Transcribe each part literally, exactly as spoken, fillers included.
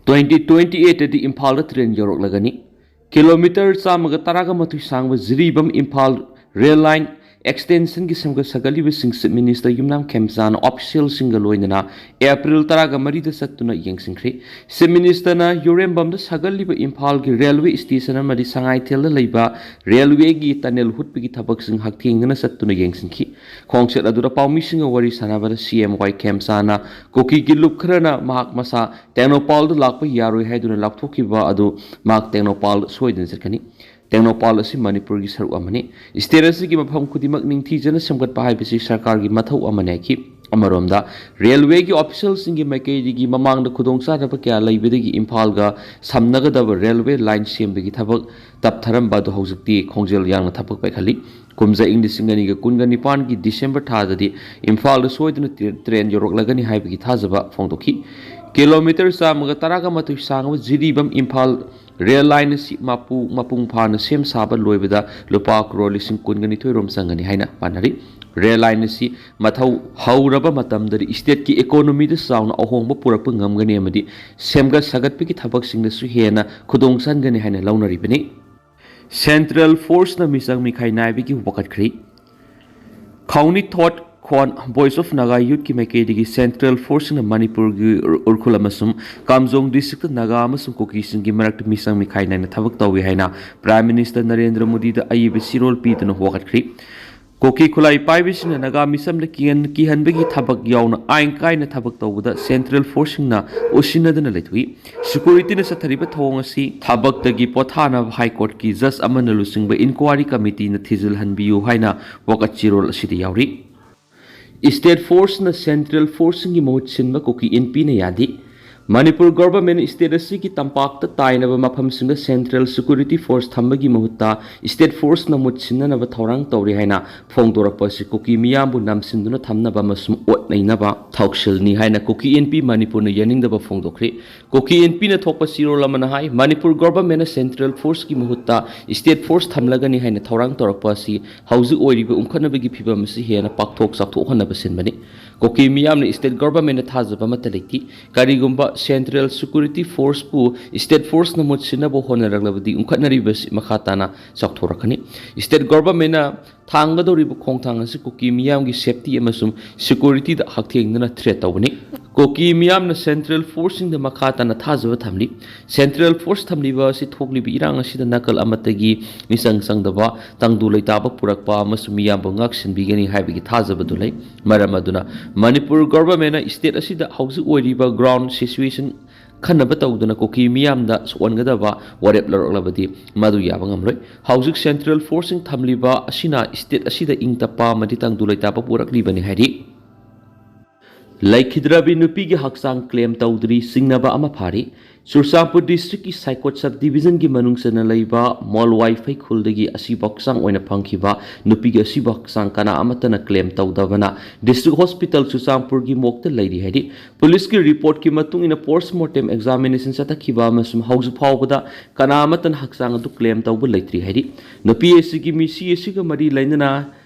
Twenty twenty ꯑꯩꯠꯇꯗꯤ ꯏꯝꯐꯥꯜꯗ train ꯌꯧꯔꯛꯂꯒꯅꯤ꯫ Kilometre ꯆꯥꯝꯃꯒ ꯇꯔꯥꯒ ꯃꯥꯊꯣꯏ ꯁꯥꯡꯕ ꯖꯤꯔꯤꯕꯥꯝ ꯏꯝꯐꯥꯜ ꯔꯦꯜ ꯂꯥꯏꯟ ꯑꯦꯛꯁꯇꯦꯟꯁꯟꯒꯤ ꯁꯦꯝꯒꯠ ꯁꯥꯒꯠꯂꯤꯕꯁꯤꯡ ꯆꯤꯐ ꯃꯤꯅꯤꯁꯇꯔ ꯌꯨꯝꯅꯥꯝ ꯈꯦꯝꯆꯥꯟꯅ ꯑꯣꯐꯤꯁꯤꯌꯦꯜꯁꯤꯡꯒ ꯂꯣꯏꯅꯅ ꯑꯦꯄ꯭ꯔꯤꯜ ꯇꯔꯥꯒ ꯃꯔꯤꯗ ꯆꯠꯇꯨꯅ ꯌꯦꯡꯁꯤꯟꯈ꯭ꯔꯦ꯫ ꯆꯤꯐ ꯃꯤꯅꯤꯁꯇꯔꯅ ꯌꯨꯔꯦꯝꯕꯝꯗ ꯁꯥꯒꯠꯂꯤꯕ ꯏꯝꯐꯥꯜꯒꯤ ꯔꯦꯜꯋꯦ ꯁ꯭ꯇꯦꯁꯟ ꯑꯃꯗꯤ ꯁꯉꯥꯏꯊꯦꯜꯗ ꯂꯩꯕ ꯔꯦꯜꯋꯦꯒꯤ ꯇꯅꯦꯜ ꯍꯨꯠꯄꯒꯤ ꯊꯕꯛꯁꯤꯡ ꯍꯛꯊꯦꯡꯅꯅ ꯆꯠꯇꯨꯅ ꯌꯦꯡꯁꯤꯟꯈꯤ꯫ ꯈꯣꯡꯆꯠ ꯑꯗꯨꯗ ꯄꯥꯎꯃꯤꯁꯤꯡꯒ ꯋꯥꯔꯤ ꯁꯥꯟꯅꯕꯗ ꯁꯤ ꯑꯦꯝ ꯋꯥꯏ ꯈꯦꯝꯆꯥꯟꯅ ꯀꯨꯀꯤꯒꯤ ꯂꯨꯞ ꯈꯔꯅ ꯃꯍꯥꯛ ꯃꯁꯥ ꯇꯦꯡꯅꯧꯄꯥꯜꯗ ꯂꯥꯛꯄ ꯌꯥꯔꯣꯏ ꯍꯥꯏꯗꯨꯅ ꯂꯥꯎꯊꯣꯛꯈꯤꯕ ꯑꯗꯨ ꯃꯍꯥꯛ ꯇꯦꯡꯅꯧꯄꯥꯜ ꯁꯣꯏꯗꯅ ꯆꯠꯀꯅꯤ꯫ ꯇꯦꯡꯅꯧꯄꯥꯜ ꯑꯁꯤ ꯃꯅꯤꯄꯨꯔꯒꯤ ꯁꯔꯨꯛ ꯑꯃꯅꯤ꯫ ꯁ꯭ꯇꯦꯠ ꯑꯁꯤꯒꯤ ꯃꯐꯝ ꯈꯨꯗꯤꯡꯃꯛ ꯅꯤꯡꯊꯤꯖꯅ ꯁꯦꯝꯒꯠꯄ ꯍꯥꯏꯕꯁꯤ ꯁꯔꯀꯥꯔꯒꯤ ꯃꯊꯧ ꯑꯃꯅꯤ ꯍꯥꯏꯈꯤ꯫ ꯑꯃꯔꯣꯝꯗ, ꯔꯦꯜꯋꯦꯒꯤ ꯑꯣꯐꯤꯁꯤꯌꯦꯜꯁꯤꯡꯒꯤ ꯃꯥꯏꯀꯩꯗꯒꯤ ꯃꯃꯥꯡꯗ ꯈꯨꯗꯣꯡꯆꯥꯗꯕ ꯀꯌꯥ ꯂꯩꯕꯗꯒꯤ ꯏꯝꯐꯥꯜꯒ ꯁꯝꯅꯒꯗꯕ ꯔꯦꯜꯋꯦ ꯂꯥꯏꯟ ꯁꯦꯝꯕꯒꯤ ꯊꯕꯛ ꯇꯞꯊꯔꯝꯕ ꯑꯗꯨ ꯍꯧꯖꯤꯛꯇꯤ ꯈꯣꯡꯖꯦꯜ ꯌꯥꯡꯅ ꯊꯕꯛ ꯄꯥꯏꯈꯠꯂꯤ꯫ ꯀꯨꯝꯖꯥ ꯏꯪ ꯂꯤꯁꯤꯡ ꯑꯅꯤꯒ ꯀꯨꯟꯒ ꯅꯤꯄꯥꯟꯒꯤ ꯗꯤꯁꯦꯝꯕꯔ ꯊꯥꯗꯗꯤ ꯏꯝꯐꯥꯜꯗ ꯁꯣꯏꯗꯅ ꯇ꯭ꯔꯦ-, ꯇ꯭ꯔꯦꯟ ꯌꯧꯔꯛꯂꯒꯅꯤ ꯍꯥꯏꯕꯒꯤ ꯊꯥꯖꯕ ꯐꯣꯡꯗꯣꯛꯈꯤ꯫ ꯀꯤꯂꯣꯃꯤꯇꯔ ꯆꯥꯝꯃꯒ ꯇꯔꯥꯒ ꯃꯥꯊꯣꯏ ꯁꯥꯡꯕ ꯖꯤꯔꯤꯕꯥꯝ ꯏꯝꯐꯥꯜ ꯔꯦꯜ ꯂꯥꯏꯟ ꯑꯁꯤ ꯃꯄꯨ-, ꯃꯄꯨꯡ ꯐꯥꯅ ꯁꯦꯝ ꯁꯥꯕ ꯂꯣꯏꯕꯗ ꯂꯨꯄꯥ ꯀ꯭ꯔꯣꯔ ꯂꯤꯁꯤꯡ ꯀꯨꯟꯒ ꯅꯤꯊꯣꯏ ꯔꯣꯝ ꯆꯪꯒꯅꯤ ꯍꯥꯏꯅ ꯄꯥꯅꯔꯤ꯫ ꯔꯦꯜ ꯂꯥꯏꯟ ꯑꯁꯤ ꯃꯊꯧ ꯍꯧꯔꯕ ꯃꯇꯝꯗꯗꯤ ꯁ꯭ꯇꯦꯠꯀꯤ ꯏꯀꯣꯅꯣꯃꯤꯗ ꯆꯥꯎꯅ ꯑꯍꯣꯡꯕ ꯄꯨꯔꯛꯄ ꯉꯝꯒꯅꯤ ꯑꯃꯗꯤ ꯁꯦꯝꯒꯠ ꯁꯥꯒꯠꯄꯒꯤ ꯊꯕꯛꯁꯤꯡꯗꯁꯨ ꯍꯦꯟꯅ ꯈꯨꯗꯣꯡ ꯆꯟꯒꯅꯤ ꯍꯥꯏꯅ ꯂꯧꯅꯔꯤꯕꯅꯤ꯫ ꯁꯦꯟꯇ꯭ꯔꯦꯜ ꯐꯣꯔꯁꯅ ꯃꯤꯆꯪ ꯃꯤꯈꯥꯏ ꯅꯥꯏꯕꯒꯤ ꯋꯥꯀꯠꯈ꯭ꯔꯤ꯫ ꯈꯥꯎꯅꯤ ꯊꯣꯠ ꯈꯣꯟ ꯚꯣꯏꯁ ꯑꯣꯐ ꯅꯥꯒꯥ ꯌꯨꯠꯀꯤ ꯃꯥꯏꯀꯩꯗꯒꯤ ꯁꯦꯟꯇ꯭ꯔꯦꯜ ꯐꯣꯔꯁꯁꯤꯡꯅ ꯃꯅꯤꯄꯨꯔꯒꯤ ꯎꯔ-, ꯎꯔꯈꯨꯜ ꯑꯃꯁꯨꯡ ꯀꯥꯝꯖꯣꯡ ꯗꯤꯁꯇ꯭ꯔꯤꯛꯇ ꯅꯥꯒꯥ ꯑꯃꯁꯨꯡ ꯀꯨꯀꯤꯁꯤꯡꯒꯤ ꯃꯔꯛꯇ ꯃꯤꯆꯪ ꯃꯤꯈꯥꯏ ꯅꯥꯏꯅ ꯊꯕꯛ ꯇꯧꯏ ꯍꯥꯏꯅ ꯄ꯭ꯔꯥꯏꯝ ꯃꯤꯅꯤꯁꯇꯔ ꯅꯔꯦꯟꯗ꯭ꯔ ꯃꯣꯗꯤꯗ ꯑꯏꯕ ꯆꯦꯔꯣꯜ ꯄꯤꯗꯨꯅ ꯋꯥꯀꯠꯈ꯭ꯔꯤ꯫ ꯀꯨꯀꯤ ꯈꯨꯠꯂꯥꯏ ꯄꯥꯏꯕꯁꯤꯡꯅ ꯅꯥꯒꯥ ꯃꯤꯆꯝꯗ ꯀꯤꯍꯟ-, ꯀꯤꯍꯟꯕꯒꯤ ꯊꯕꯛ ꯌꯥꯎꯅ ꯑꯥꯏꯟ ꯀꯥꯏꯅ ꯊꯕꯛ ꯇꯧꯕꯗ ꯁꯦꯟꯇ꯭ꯔꯦꯜ ꯐꯣꯔꯁꯁꯤꯡꯅ ꯎꯁꯤꯟꯅꯗꯨꯅ ꯂꯩꯊꯣꯛꯏ꯫ ꯁꯦꯀ꯭ꯌꯨꯔꯤꯇꯤꯅ ꯆꯠꯊꯔꯤꯕ ꯊꯧꯑꯣꯡ ꯑꯁꯤ ꯊꯕꯛꯇꯒꯤ ꯄꯣꯊꯥꯅꯕ ꯍꯥꯏ ꯀꯣꯔꯠꯀꯤ ꯖꯖ ꯑꯃꯅ ꯂꯨꯆꯤꯡꯕ ꯏꯟꯀ꯭ꯋꯥꯔꯤ ꯀꯃꯤꯇꯤꯅ ꯊꯤꯖꯤꯜꯍꯟꯕꯤꯌꯨ ꯍꯥꯏꯅ ꯋꯥꯀꯠ ꯆꯦꯔꯣꯜ ꯑꯁꯤꯗ ꯌꯥꯎꯔꯤ꯫ ꯁ꯭ꯇꯦꯠ ꯐꯣꯔꯁꯅ ꯁꯦꯟꯇ꯭ꯔꯦꯜ ꯐꯣꯔꯁꯁꯤꯡꯒꯤ ꯃꯍꯨꯠ ꯁꯤꯟꯕ ꯀꯨꯀꯤ ꯏꯟꯄꯤꯅ ꯌꯥꯗꯦ꯫ ꯃꯅꯤꯄꯨꯔ ꯒꯣꯚꯔꯟꯃꯦꯟꯠꯅ ꯁ꯭ꯇꯦꯠ ꯑꯁꯤꯒꯤ ꯇꯝꯄꯥꯛꯇ ꯇꯥꯏꯅꯕ ꯃꯐꯝꯁꯤꯡꯗ ꯁꯦꯟꯇ꯭ꯔꯦꯜ ꯁꯦꯀ꯭ꯌꯨꯔꯤꯇꯤ ꯐꯣꯔꯁ ꯊꯝꯕꯒꯤ ꯃꯍꯨꯠꯇ ꯁ꯭ꯇꯦꯠ ꯐꯣꯔꯁꯅ ꯃꯍꯨꯠ ꯁꯤꯟꯅꯅꯕ ꯊꯧꯔꯥꯡ ꯇꯧꯔꯤ ꯍꯥꯏꯅ ꯐꯣꯡꯗꯣꯔꯛꯄ ꯑꯁꯤ ꯀꯨꯀꯤ ꯃꯤꯌꯥꯝꯕꯨ ꯅꯝꯁꯤꯟꯗꯨꯅ ꯊꯝꯅꯕ ꯑꯃꯁꯨꯡ ꯑꯣꯠ ꯅꯩꯅꯕ ꯊꯧꯁꯤꯜꯅꯤ ꯍꯥꯏꯅ ꯀꯨꯀꯤ ꯏꯟꯄꯤ ꯃꯅꯤꯄꯨꯔꯅ ꯌꯥꯅꯤꯡꯗꯕ ꯐꯣꯡꯗꯣꯛꯈ꯭ꯔꯦ꯫ ꯀꯨꯀꯤ ꯏꯟꯄꯤꯅ ꯊꯣꯛꯄ ꯆꯦꯔꯣꯜ ꯑꯃꯅ ꯍꯥꯏ, ꯃꯅꯤꯄꯨꯔ ꯒꯣꯚꯔꯟꯃꯦꯟꯠꯅ ꯁꯦꯟꯇ꯭ꯔꯦꯜ ꯐꯣꯔꯁꯀꯤ ꯃꯍꯨꯠꯇ ꯁ꯭ꯇꯦꯠ ꯐꯣꯔꯁ ꯊꯝꯂꯒꯅꯤ ꯍꯥꯏꯅ ꯊꯧꯔꯥꯡ ꯇꯧꯔꯛꯄ ꯑꯁꯤ ꯍꯧꯖꯤꯛ ꯑꯣꯏꯔꯤꯕ ꯎꯪꯈꯠꯅꯕꯒꯤ ꯐꯤꯚꯝ ꯑꯁꯤ ꯍꯦꯟꯅ ꯄꯥꯛꯊꯣꯛ ꯆꯥꯎꯊꯣꯛꯍꯟꯅꯕ ꯁꯤꯟꯕꯅꯤ꯫ ꯀꯨꯀꯤ ꯃꯤꯌꯥꯝꯅ state governmentꯅ ꯊꯥꯖꯕ ꯑꯃꯠꯇ ꯂꯩꯇꯦ꯫ ꯀꯔꯤꯒꯨꯝꯕ central security forceꯄꯨ state forceꯅ ꯃꯍꯨꯠ ꯁꯤꯟꯅꯕ ꯍꯣꯠꯅꯔꯛꯂꯕꯗꯤ ꯎꯪꯈꯠꯅꯔꯤꯕꯁꯤ ꯃꯈꯥ ꯇꯥꯅ ꯆꯥꯎꯊꯣꯔꯛꯀꯅꯤ꯫ State governmentꯅ ꯊꯥꯡꯒꯗꯧꯔꯤꯕ ꯈꯣꯡꯊꯥꯡ ꯑꯁꯤ ꯀꯨꯀꯤ ꯃꯤꯌꯥꯝꯒꯤ safety ꯑꯃꯁꯨꯡ securityꯗ ꯍꯛꯊꯦꯡꯅꯅ threat ꯇꯧꯕꯅꯤ꯫ ꯀꯨꯀꯤ ꯃꯤꯌꯥꯝꯅ central forceꯁꯤꯡꯗ ꯃꯈꯥ ꯇꯥꯅ ꯊꯥꯖꯕ ꯊꯝꯂꯤ꯫ Central force ꯊꯝꯂꯤꯕ ꯑꯁꯤ ꯊꯣꯛꯂꯤꯕ ꯏꯔꯥꯡ ꯑꯁꯤꯗ ꯅꯥꯀꯜ ꯑꯃꯠꯇꯒꯤ ꯃꯤꯆꯪ ꯆꯪꯗꯕ, ꯇꯪꯗꯨ ꯂꯩꯇꯥꯕ ꯄꯨꯔꯛꯄ ꯑꯃꯁꯨꯡ ꯃꯤꯌꯥꯝꯕꯨ ꯉꯥꯛ ꯁꯦꯟꯕꯤꯒꯅꯤ ꯍꯥꯏꯕꯒꯤ ꯊꯥꯖꯕꯗꯨ ꯂꯩ꯫ ꯃꯔꯝ ꯑꯗꯨꯅ ꯃꯅꯤꯄꯨꯔ governmentꯅ state ꯑꯁꯤꯗ ꯍꯧꯖꯤꯛ ꯑꯣꯏꯔꯤꯕ ground situation ꯈꯟꯅꯕ ꯇꯧꯗꯨꯅ ꯀꯨꯀꯤ ꯃꯤꯌꯥꯝꯗ ꯁꯣꯛꯍꯟꯒꯗꯕ ꯋꯥꯔꯦꯞ ꯂꯧꯔꯛꯂꯕꯗꯤ ꯃꯗꯨ ꯌꯥꯕ ꯉꯝꯂꯣꯏ꯫ ꯍꯧꯖꯤꯛ central forceꯁꯤꯡ ꯊꯝꯂꯤꯕ ꯑꯁꯤꯅ state ꯑꯁꯤꯗ ꯏꯪ ꯇꯞꯄ ꯑꯃꯗꯤ ꯇꯪꯗꯨ ꯂꯩꯇꯥꯕ ꯄꯨꯔꯛꯂꯤꯕꯅꯤ ꯍꯥꯏꯔꯤ꯫ ꯂꯩꯈꯤꯗ꯭ꯔꯕꯤ ꯅꯨꯄꯤꯒꯤ ꯍꯛꯆꯥꯡ claim ꯇꯧꯗ꯭ꯔꯤ ꯆꯤꯡꯅꯕ ꯑꯃ ꯐꯥꯔꯤ꯫ ꯆꯨꯔꯆꯥꯟꯄꯨꯔ districtꯀꯤ ꯁꯥꯏꯀꯣꯠ sub divisionꯒꯤ ꯃꯅꯨꯡ ꯆꯟꯅ ꯂꯩꯕ ꯃꯣꯜꯋꯥꯏ ꯐꯩꯈꯨꯜꯗꯒꯤ ꯑꯁꯤꯕ ꯍꯛꯆꯥꯡ ꯑꯣꯏꯅ ꯐꯪꯈꯤꯕ ꯅꯨꯄꯤꯒꯤ ꯑꯁꯤꯕ ꯍꯛꯆꯥꯡ ꯀꯅꯥ ꯑꯃꯠꯇꯅ claim ꯇꯧꯗꯕꯅ district hospital ꯆꯨꯔꯆꯥꯟꯄꯨꯔꯒꯤ morgueꯇ ꯂꯩꯔꯤ ꯍꯥꯏꯔꯤ꯫ Policeꯀꯤ reportꯀꯤ ꯃꯇꯨꯡ ꯏꯟꯅ post mortem examination ꯆꯠꯊꯈꯤꯕ ꯑꯃꯁꯨꯡ ꯍꯧꯖꯤꯛ ꯐꯥꯎꯕꯗ ꯀꯅꯥ ꯑꯃꯠꯇꯅ ꯍꯛꯆꯥꯡ ꯑꯗꯨ claim ꯇꯧꯕ ꯂꯩꯇ꯭ꯔꯤ ꯍꯥꯏꯔꯤ꯫ ꯅꯨꯄꯤ ꯑꯁꯤꯒꯤ ꯃꯤꯁꯤ ꯑꯁꯤꯒ ꯃꯔꯤ ꯂꯩꯅꯅ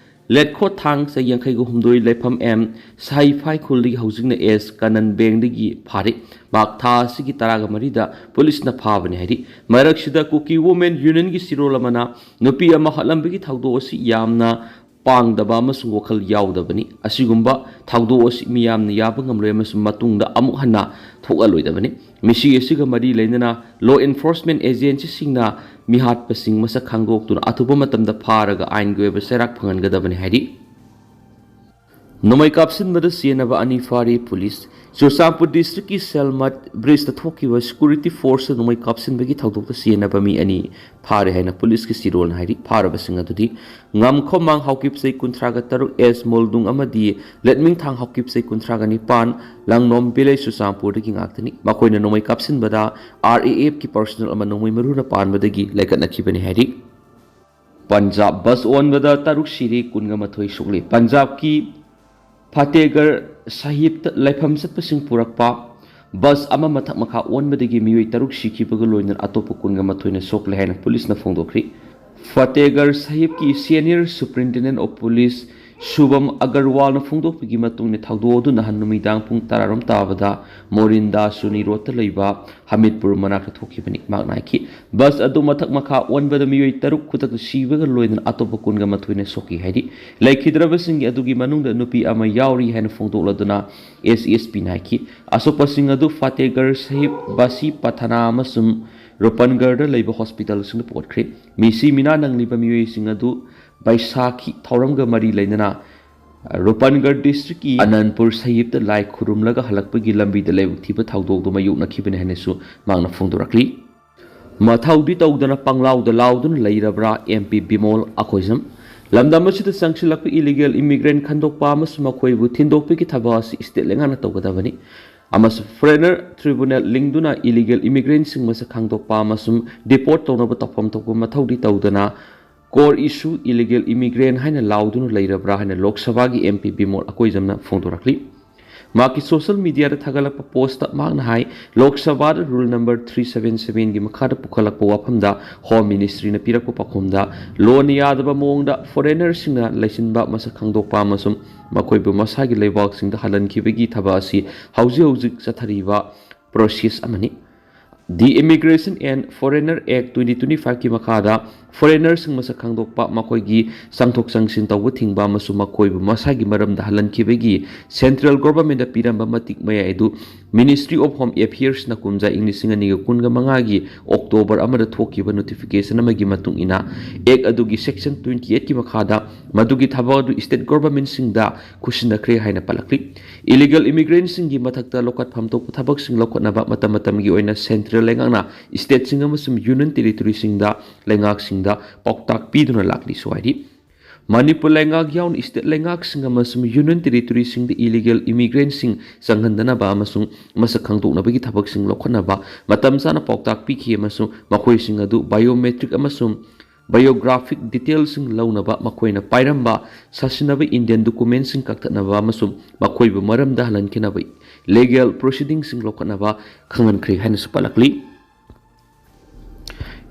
ꯂꯦꯠꯈꯣꯠ ꯊꯥꯡ ꯆꯍꯤ ꯌꯥꯡꯈꯩꯒ ꯍꯨꯝꯗꯣꯏ, ꯂꯩꯐꯝ ꯑꯦꯝ ꯁꯍꯥꯏ ꯐꯥꯏꯈꯨꯜꯗꯒꯤ ꯍꯧꯖꯤꯛꯅ ꯑꯦꯁ ꯀꯅꯟ ꯕꯦꯡꯗꯒꯤ ꯐꯥꯔꯤ꯫ ꯃꯍꯥꯛ ꯊꯥ ꯑꯁꯤꯒꯤ ꯇꯔꯥꯒ ꯃꯔꯤꯗ policeꯅ ꯐꯥꯕꯅꯤ ꯍꯥꯏꯔꯤ꯫ ꯃꯔꯛꯁꯤꯗ ꯀꯨꯀꯤ Women Unionꯒꯤ ꯆꯤꯔꯣꯜ ꯑꯃꯅ ꯅꯨꯄꯤ ꯑꯃ ꯍꯥꯠꯂꯝꯕꯒꯤ ꯊꯧꯗꯣꯛ ꯑꯁꯤ ꯌꯥꯝꯅ ꯄꯥꯡꯗꯕ ꯑꯃꯁꯨꯡ ꯋꯥꯈꯜ ꯌꯥꯎꯗꯕꯅꯤ꯫ ꯑꯁꯤꯒꯨꯝꯕ ꯊꯧꯗꯣꯛ ꯑꯁꯤ ꯃꯤꯌꯥꯝꯅ ꯌꯥꯕ ꯉꯝꯂꯣꯏ ꯑꯃꯁꯨꯡ ꯃꯇꯨꯡꯗ ꯑꯃꯨꯛ ꯍꯟꯅ ꯊꯣꯛꯍꯜꯂꯣꯏꯗꯕꯅꯤ꯫ ꯃꯤꯁꯤ ꯑꯁꯤꯒ ꯃꯔꯤ ꯂꯩꯅꯅ law enforcement agencyꯁꯤꯡꯅ ꯃꯤꯍꯥꯠꯄꯁꯤꯡ ꯃꯁꯛ ꯈꯪꯗꯣꯛꯇꯨꯅ ꯑꯊꯨꯕ ꯃꯇꯝꯗ ꯐꯥꯔꯒ ꯑꯥꯏꯟꯒꯤ ꯑꯣꯏꯕ ꯆꯩꯔꯥꯛ ꯐꯪꯍꯟꯒꯗꯕꯅꯤ ꯍꯥꯏꯔꯤ꯫ ꯅꯣꯡꯃꯩ ꯀꯥꯞꯁꯤꯟꯕꯗ ꯁꯤꯖꯤꯟꯅꯕ ꯑꯅꯤ ꯐꯥꯔꯤ ꯄꯨꯂꯤꯁ꯫ ꯆꯨꯔꯆꯥꯟꯄꯨꯔ districtꯀꯤ ꯁꯦꯜꯃꯠ bridgeꯇ ꯊꯣꯛꯈꯤꯕ security forceꯇ ꯅꯣꯡꯃꯩ ꯀꯥꯞꯁꯤꯟꯕꯒꯤ ꯊꯧꯗꯣꯛꯇ ꯁꯤꯖꯤꯟꯅꯕ ꯃꯤ ꯑꯅꯤ ꯐꯥꯔꯦ ꯍꯥꯏꯅ ꯄꯨꯂꯤꯁꯀꯤ ꯆꯤꯔꯣꯜꯅ ꯍꯥꯏꯔꯤ꯫ ꯐꯥꯔꯕꯁꯤꯡ ꯑꯗꯨꯗꯤ ꯉꯝꯈꯣꯃꯥꯡ ꯍꯥꯎꯀꯤꯞ ꯆꯍꯤ ꯀꯨꯟꯊ꯭ꯔꯥꯒ ꯇꯔꯨꯛ, ꯑꯦꯁ ꯃꯣꯜꯗꯨꯡ ꯑꯃꯗꯤ ꯂꯦꯠꯃꯤꯡꯊꯥꯡ ꯍꯥꯎꯀꯤꯞ ꯆꯍꯤ ꯀꯨꯟꯊ꯭ꯔꯥꯒ ꯅꯤꯄꯥꯟ, ꯂꯥꯡꯅꯣꯝ village ꯆꯨꯔꯆꯥꯟꯄꯨꯔꯗꯒꯤ ꯉꯥꯛꯇꯅꯤ꯫ ꯃꯈꯣꯏꯅ ꯅꯣꯡꯃꯩ ꯀꯥꯞꯁꯤꯟꯕꯗ RAFꯀꯤ personnel ꯑꯃ ꯅꯣꯡꯃꯩ ꯃꯔꯨꯅ ꯄꯥꯟꯕꯗꯒꯤ ꯂꯩꯈꯠꯅꯈꯤꯕꯅꯤ ꯍꯥꯏꯔꯤ꯫ ꯄꯟꯖꯥꯕ ꯕꯁ ꯑꯣꯟꯕꯗ ꯇꯔꯨꯛ ꯁꯤꯔꯦ, ꯀꯨꯟꯒ ꯃꯥꯊꯣꯏ ꯁꯣꯛꯂꯦ꯫ ꯄꯟꯖꯥꯕꯀꯤ ꯐꯇꯦꯒꯔ ꯁꯥꯍꯤꯕꯇ ꯂꯩꯐꯝ ꯆꯠꯄꯁꯤꯡ ꯄꯨꯔꯛꯄ ꯕꯁ ꯑꯃ ꯃꯊꯛ ꯃꯈꯥ ꯑꯣꯟꯕꯗꯒꯤ ꯃꯤꯑꯣꯏ ꯇꯔꯨꯛ ꯁꯤꯈꯤꯕꯒ ꯂꯣꯏꯅꯅ ꯑꯇꯣꯞꯄ ꯀꯨꯟꯒ ꯃꯥꯊꯣꯏꯅ ꯁꯣꯛꯂꯦ ꯍꯥꯏꯅ ꯄꯨꯂꯤꯁꯅ ꯐꯣꯡꯗꯣꯛꯈ꯭ꯔꯤ꯫ ꯐꯇꯦꯒꯔ ꯁꯥꯍꯤꯕꯀꯤ senior superintendent of police ꯁꯨꯚꯝ ꯑꯒꯔꯋꯥꯜꯅ ꯐꯣꯡꯗꯣꯛꯄꯒꯤ ꯃꯇꯨꯡ ꯏꯟꯅ, ꯊꯧꯗꯣꯛ ꯑꯗꯨ ꯅꯍꯥꯟ ꯅꯨꯃꯤꯗꯥꯡ ꯄꯨꯡ ꯇꯔꯥꯔꯣꯝ ꯇꯥꯕꯗ ꯃꯣꯔꯤꯟꯗꯥ ꯁꯨꯅꯤ ꯔꯣꯗꯇ ꯂꯩꯕ ꯍꯃꯤꯗꯄꯨꯔ ꯃꯅꯥꯛꯇ ꯊꯣꯛꯈꯤꯕꯅꯤ꯫ ꯃꯍꯥꯛꯅ ꯍꯥꯏꯈꯤ, ꯕꯁ ꯑꯗꯨ ꯃꯊꯛ ꯃꯈꯥ ꯑꯣꯟꯕꯗ ꯃꯤꯑꯣꯏ ꯇꯔꯨꯛ ꯈꯨꯗꯛꯇ ꯁꯤꯕꯒ ꯂꯣꯏꯅꯅ ꯑꯇꯣꯞꯄ ꯀꯨꯟꯒ ꯃꯥꯊꯣꯏꯅ ꯁꯣꯛꯈꯤ ꯍꯥꯏꯔꯤ꯫ ꯂꯩꯈꯤꯗ꯭ꯔꯕꯁꯤꯡꯒꯤ ꯑꯗꯨꯒꯤ ꯃꯅꯨꯡꯗ ꯅꯨꯄꯤ ꯑꯃ ꯌꯥꯎꯔꯤ ꯍꯥꯏꯅ ꯐꯣꯡꯗꯣꯛꯂꯗꯨꯅ ꯑꯦꯁ ꯑꯦꯁ ꯄꯤꯅ ꯍꯥꯏꯈꯤ, ꯑꯁꯣꯛꯄꯁꯤꯡ ꯑꯗꯨ ꯐꯇꯦꯒꯔ ꯁꯥꯍꯤꯕ, ꯕꯥꯁꯤ ꯄꯊꯥꯅꯥ ꯑꯃꯁꯨꯡ ꯔꯨꯄꯟꯒꯔꯗ ꯂꯩꯕ ꯍꯣꯁꯄꯤꯇꯥꯜꯁꯤꯡꯗ ꯄꯨꯈꯠꯈ꯭ꯔꯦ꯫ ꯃꯤꯁꯤ ꯃꯤꯅꯥ ꯅꯪꯂꯤꯕ ꯃꯤꯑꯣꯏꯁꯤꯡ ꯑꯗꯨ ꯕꯩꯁꯥꯈꯤ ꯊꯧꯔꯝꯒ ꯃꯔꯤ ꯂꯩꯅꯅ ꯔꯨꯄꯟꯒꯔ ꯗꯤꯁꯇ꯭ꯔꯤꯛꯀꯤ ꯑꯅꯟꯄꯨꯔ ꯁꯍꯤꯕꯇ ꯂꯥꯏ ꯈꯨꯔꯨꯝꯂꯒ ꯍꯜꯂꯛꯄꯒꯤ ꯂꯝꯕꯤꯗ ꯂꯥꯏꯕꯛ ꯊꯤꯕ ꯊꯧꯗꯣꯛ ꯑꯗꯨ ꯃꯥꯌꯣꯛꯅꯈꯤꯕꯅꯤ ꯍꯥꯏꯅꯁꯨ ꯃꯍꯥꯛꯅ ꯐꯣꯡꯗꯣꯔꯛꯂꯤ꯫ ꯃꯊꯧꯗꯤ ꯇꯧꯗꯅ ꯄꯪꯂꯥꯎꯗ ꯂꯥꯎꯗꯨꯅ ꯂꯩꯔꯕ꯭ꯔꯥ? M P Bimol Akoijam. ꯂꯝꯗꯝ ꯑꯁꯤꯗ ꯆꯪꯁꯤꯜꯂꯛꯄ ꯏꯂꯤꯒꯦꯜ ꯏꯃꯤꯒ꯭ꯔꯦꯟ ꯈꯟꯗꯣꯛꯄ ꯑꯃꯁꯨꯡ ꯃꯈꯣꯏꯕꯨ ꯊꯤꯟꯗꯣꯛꯄꯒꯤ ꯊꯕꯛ ꯑꯁꯤ ꯁ꯭ꯇꯦꯠ ꯂꯩꯉꯥꯛꯅ ꯇꯧꯒꯗꯕꯅꯤ ꯑꯃꯁꯨꯡ ꯐꯣꯔꯦꯅꯔ ꯇ꯭ꯔꯤꯕꯨꯅꯦꯜ ꯂꯤꯡꯗꯨꯅ ꯏꯂꯤꯒꯦꯜ ꯏꯃꯤꯒ꯭ꯔꯦꯟꯁꯤꯡ ꯃꯁꯛ ꯈꯪꯗꯣꯛꯄ ꯑꯃꯁꯨꯡ ꯗꯤꯄꯣꯔꯠ ꯇꯧꯅꯕ ꯇꯧꯐꯝ ꯊꯣꯛꯄ ꯃꯊꯧꯗꯤ ꯇꯧꯗꯅ core issue illegal immigrant ꯍꯥꯏꯅ ꯂꯥꯎꯗꯨꯅ ꯂꯩꯔꯕ꯭ꯔꯥ ꯍꯥꯏꯅ ꯂꯣꯛ ꯁꯚꯥꯒꯤ ꯑꯦꯝ ꯄꯤ ꯕꯤꯃꯣꯜ ꯑꯀꯣꯏꯖꯝꯅ ꯐꯣꯡꯗꯣꯔꯛꯂꯤ꯫ ꯃꯍꯥꯛꯀꯤ ꯁꯣꯁꯤꯌꯦꯜ ꯃꯤꯗꯤꯌꯥꯗ ꯊꯥꯒꯠꯂꯛꯄ ꯄꯣꯁꯇ ꯃꯍꯥꯛꯅ ꯍꯥꯏ, ꯂꯣꯛ ꯁꯚꯥꯗ ꯔꯨꯜ ꯅꯝꯕꯔ ꯊ꯭ꯔꯤ ꯁꯚꯦꯟ ꯁꯚꯦꯟꯒꯤ ꯃꯈꯥꯗ ꯄꯨꯈꯠꯂꯛꯄ ꯋꯥꯐꯝꯗ ꯍꯣꯝ ꯃꯤꯅꯤꯁꯇ꯭ꯔꯤꯅ ꯄꯤꯔꯛꯄ ꯄꯥꯎꯈꯨꯝꯗ, ꯂꯣꯅ ꯌꯥꯗꯕ ꯃꯑꯣꯡꯗ ꯐꯣꯔꯦꯅꯔꯁꯤꯡꯅ ꯂꯩꯁꯤꯟꯕ ꯃꯁꯛ ꯈꯪꯗꯣꯛꯄ ꯑꯃꯁꯨꯡ ꯃꯈꯣꯏꯕꯨ ꯃꯁꯥꯒꯤ ꯂꯩꯕꯥꯛꯁꯤꯡꯗ ꯍꯜꯍꯟꯈꯤꯕꯒꯤ ꯊꯕꯛ ꯑꯁꯤ ꯍꯧꯖꯤꯛ ꯍꯧꯖꯤꯛ ꯆꯠꯊꯔꯤꯕ ꯄ꯭ꯔꯣꯁꯦꯁ ꯑꯃꯅꯤ꯫ The Immigration and Foreigner Act twenty twenty-five ꯀꯤ ꯃꯈꯥꯗ ꯐꯣꯔꯦꯅꯔꯁꯤꯡ ꯃꯁꯛ ꯈꯪꯗꯣꯛꯄ, ꯃꯈꯣꯏꯒꯤ ꯆꯪꯊꯣꯛ ꯆꯪꯁꯤꯟ ꯇꯧꯕ ꯊꯤꯡꯕ ꯑꯃꯁꯨꯡ ꯃꯈꯣꯏꯕꯨ ꯃꯁꯥꯒꯤ ꯃꯔꯝꯗ ꯍꯜꯍꯟꯈꯤꯕꯒꯤ ꯁꯦꯟꯇ꯭ꯔꯦꯜ ꯒꯣꯚꯔꯟꯃꯦꯟꯠꯅ ꯄꯤꯔꯝꯕ ꯃꯇꯤꯛ ꯃꯌꯥꯏ ꯑꯗꯨ Ministry of Home Affairs ꯅ ꯀꯨꯝꯖꯥ ꯏꯪ ꯂꯤꯁꯤꯡ ꯑꯅꯤꯒ ꯀꯨꯟꯒ ꯃꯉꯥꯒꯤ ꯑꯣꯛꯇꯣꯕꯔ ꯑꯃꯗ ꯊꯣꯛꯈꯤꯕ ꯅꯣꯇꯤꯐꯤꯀꯦꯁꯟ ꯑꯃꯒꯤ ꯃꯇꯨꯡ ꯏꯟꯅ ꯑꯦꯛ ꯑꯗꯨꯒꯤ ꯁꯦꯛꯁꯟ ꯇ꯭ꯋꯦꯟꯇꯤ ꯑꯩꯠꯀꯤ ꯃꯈꯥꯗ ꯃꯗꯨꯒꯤ ꯊꯕꯛ ꯑꯗꯨ ꯁ꯭ꯇꯦꯠ ꯒꯣꯚꯔꯟꯃꯦꯟꯠꯁꯤꯡꯗ ꯈꯨꯠꯁꯤꯟꯅꯈ꯭ꯔꯦ ꯍꯥꯏꯅ ꯄꯜꯂꯛꯂꯤ꯫ ꯏꯂꯤꯒꯦꯜ ꯏꯃꯤꯒ꯭ꯔꯦꯟꯠꯁꯤꯡꯒꯤ ꯃꯊꯛꯇ ꯂꯧꯈꯠꯐꯝ ꯊꯣꯛꯄ ꯊꯕꯛꯁꯤꯡ ꯂꯧꯈꯠꯅꯕ ꯃꯇꯝ ꯃꯇꯝꯒꯤ ꯑꯣꯏꯅ ꯁꯦꯟꯇ꯭ꯔꯦꯜ ꯂꯩꯉꯥꯛꯅ ꯁ꯭ꯇꯦꯠꯁꯤꯡ ꯑꯃꯁꯨꯡ ꯌꯨꯅꯤꯌꯟ ꯇꯦꯔꯤꯇꯣꯔꯤꯁꯤꯡꯗ, ꯂꯩꯉꯥꯛꯁꯤꯡꯗ ꯄꯥꯎꯇꯥꯛ ꯄꯤꯗꯨꯅ ꯂꯥꯛꯂꯤꯁꯨ ꯍꯥꯏꯔꯤ꯫ ꯃꯅꯤꯄꯨꯔ ꯂꯩꯉꯥꯛ ꯌꯥꯎꯅ ꯁ꯭ꯇꯦꯠ ꯂꯩꯉꯥꯛꯁꯤꯡ ꯑꯃꯁꯨꯡ ꯌꯨꯅꯤꯌꯟ ꯇꯦꯔꯤꯇꯣꯔꯤꯁꯤꯡꯗ ꯏꯂꯤꯒꯦꯜ ꯏꯃꯤꯒ꯭ꯔꯦꯟꯠꯁꯤꯡ ꯆꯪꯍꯟꯗꯅꯕ ꯑꯃꯁꯨꯡ ꯃꯁꯛ ꯈꯪꯗꯣꯛꯅꯕꯒꯤ ꯊꯕꯛꯁꯤꯡ ꯂꯧꯈꯠꯅꯕ ꯃꯇꯝ ꯆꯥꯅ ꯄꯥꯎꯇꯥꯛ ꯄꯤꯈꯤ ꯑꯃꯁꯨꯡ ꯃꯈꯣꯏꯁꯤꯡ ꯑꯗꯨ ꯕꯥꯏꯑꯣꯃꯦꯇ꯭ꯔꯤꯛ ꯑꯃꯁꯨꯡ ꯕꯥꯏꯑꯣꯒ꯭ꯔꯥꯐꯤꯛ ꯗꯤꯇꯦꯜꯁꯤꯡ ꯂꯧꯅꯕ, ꯃꯈꯣꯏꯅ ꯄꯥꯏꯔꯝꯕ ꯁꯥꯁꯤꯟꯅꯕ ꯏꯟꯗꯤꯌꯟ ꯗꯣꯀꯨꯃꯦꯟꯠꯁꯤꯡ ꯀꯛꯊꯠꯅꯕ ꯑꯃꯁꯨꯡ ꯃꯈꯣꯏꯕꯨ ꯃꯔꯝꯗ ꯍꯜꯍꯟꯈꯤꯅꯕ ꯂꯤꯒꯦꯜ ꯄ꯭ꯔꯣꯁꯤꯗꯤꯡꯁꯤꯡ ꯂꯧꯈꯠꯅꯕ ꯈꯪꯍꯟꯈ꯭ꯔꯦ ꯍꯥꯏꯅꯁꯨ ꯄꯜꯂꯛꯂꯤ꯫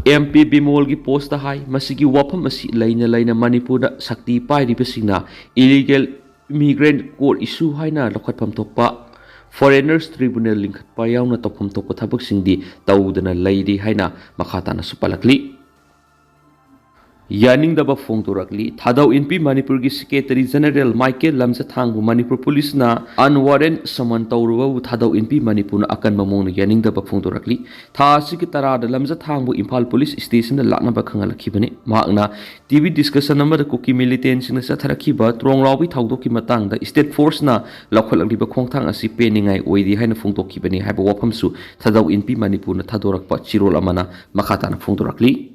ꯑꯦꯝ ꯄꯤ ꯕꯤꯃꯣꯜꯒꯤ ꯄꯣꯁꯇ ꯍꯥꯏ, ꯃꯁꯤꯒꯤ ꯋꯥꯐꯝ ꯑꯁꯤ ꯂꯩꯅ ꯂꯩꯅ ꯃꯅꯤꯄꯨꯔꯗ ꯁꯛꯇꯤ ꯄꯥꯏꯔꯤꯕꯁꯤꯡꯅ ꯏꯂꯤꯒꯦꯜ ꯏꯃꯤꯒ꯭ꯔꯦꯟꯠ ꯀꯣꯔꯠ ꯏꯁꯨ ꯍꯥꯏꯅ ꯂꯧꯈꯠꯐꯝ ꯊꯣꯛꯄ ꯐꯣꯔꯦꯅꯔꯁ ꯇ꯭ꯔꯤꯕꯨꯅꯦꯜ ꯂꯤꯡꯈꯠꯄ ꯌꯥꯎꯅ ꯇꯧꯐꯝ ꯊꯣꯛꯄ ꯊꯕꯛꯁꯤꯡꯗꯤ ꯇꯧꯗꯅ ꯂꯩꯔꯤ ꯍꯥꯏꯅ ꯃꯈꯥ ꯇꯥꯅꯁꯨ ꯄꯜꯂꯛꯂꯤ꯫ ꯌꯥꯅꯤꯡꯗꯕ ꯐꯣꯡꯗꯣꯔꯛꯂꯤ꯫ ꯊꯥꯗꯧ ꯏꯟꯄꯤ ꯃꯅꯤꯄꯨꯔꯒꯤ ꯁꯦꯀ꯭ꯔꯦꯇꯔꯤ ꯖꯦꯅꯔꯦꯜ ꯃꯥꯏꯀꯦꯜ ꯂꯝꯖꯊꯥꯡꯕꯨ ꯃꯅꯤꯄꯨꯔ ꯄꯨꯂꯤꯁꯅ ꯑꯟꯋꯥꯔꯦꯟ ꯁꯃꯟ ꯇꯧꯔꯨꯕꯕꯨ ꯊꯥꯗꯧ ꯏꯟꯄꯤ ꯃꯅꯤꯄꯨꯔꯅ ꯑꯀꯟꯕ ꯃꯑꯣꯡꯗ ꯌꯥꯅꯤꯡꯗꯕ ꯐꯣꯡꯗꯣꯔꯛꯂꯤ꯫ ꯊꯥ ꯑꯁꯤꯒꯤ ꯇꯔꯥꯗ ꯂꯝꯖꯊꯥꯡꯕꯨ ꯏꯝꯐꯥꯜ ꯄꯨꯂꯤꯁ ꯁ꯭ꯇꯦꯁꯟꯗ ꯂꯥꯛꯅꯕ ꯈꯪꯍꯜꯂꯛꯈꯤꯕꯅꯤ꯫ ꯃꯍꯥꯛꯅ ꯇꯤ ꯚꯤ ꯗꯤꯁꯀꯁꯟ ꯑꯃꯗ ꯀꯨꯀꯤ ꯃꯤꯂꯤꯇꯦꯟꯁꯤꯡꯅ ꯆꯠꯊꯔꯛꯈꯤꯕ ꯇ꯭ꯔꯣꯡꯂꯥꯎꯕꯤ ꯊꯧꯗꯣꯛꯀꯤ ꯃꯇꯥꯡꯗ ꯁ꯭ꯇꯦꯠ ꯐꯣꯔꯁꯅ ꯂꯧꯈꯠꯂꯛꯂꯤꯕ ꯈꯣꯡꯊꯥꯡ ꯑꯁꯤ ꯄꯦꯟꯅꯤꯡꯉꯥꯏ ꯑꯣꯏꯗꯦ ꯍꯥꯏꯅ ꯐꯣꯡꯗꯣꯛꯈꯤꯕꯅꯤ ꯍꯥꯏꯕ ꯋꯥꯐꯝꯁꯨ ꯊꯥꯗꯧ ꯏꯟꯄꯤ ꯃꯅꯤꯄꯨꯔꯅ ꯊꯥꯗꯣꯔꯛꯄ ꯆꯤꯔꯣꯜ ꯑꯃꯅ ꯃꯈꯥ ꯇꯥꯅ ꯐꯣꯡꯗꯣꯔꯛꯂꯤ꯫